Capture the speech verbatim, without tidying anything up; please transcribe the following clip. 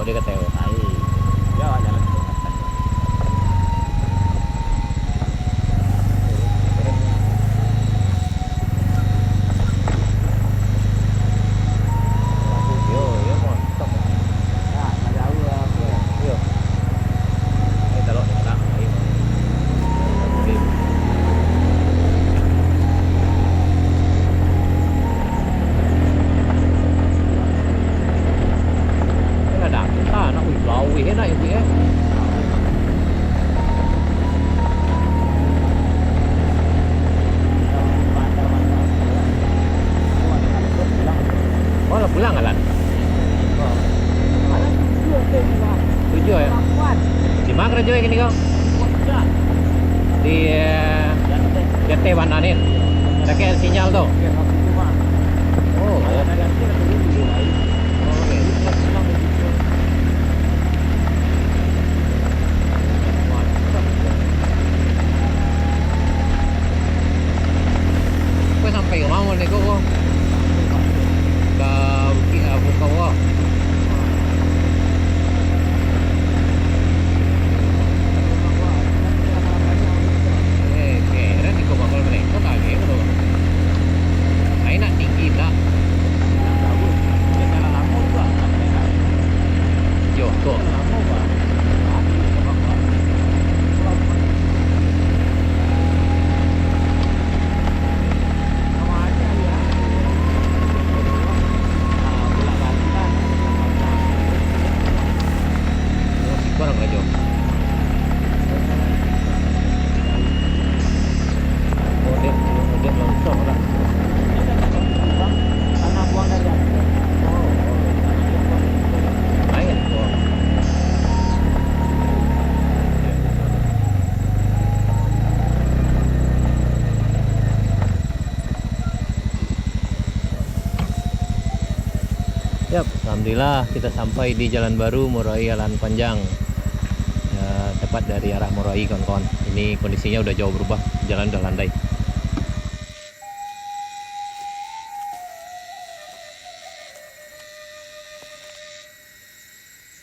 Dia kata, "Ai, ya, jalan." Yo, yo, mantap. Yo. Ini kalau tak, ayo. Kan ada. Ah, nak, wih, lawih enak ya, Bik, eh. Oh, lah pulang, Alan? Tujuh, ya? Di mana karajo kini kau? Di, eh, Jateh Banda ni. Dakek sinyal tu. Oh. Kau sampai ka ma ni ko? Ka Bukik, ah, Bukau ko. Eh, keren iko bakal mereka kagek tu. Ai nak tinggi tak? Yo, tu. Kurang aja. Odek, odek longsor lah. Tanah buang dari atas. Oh, oh. Lain, oh. Yap, alhamdulillah kita sampai di jalan baru Murai Alan Panjang. Ya, tepat dari arah Murai, kawan-kawan. Ini kondisinya udah jauh berubah, jalan udah landai.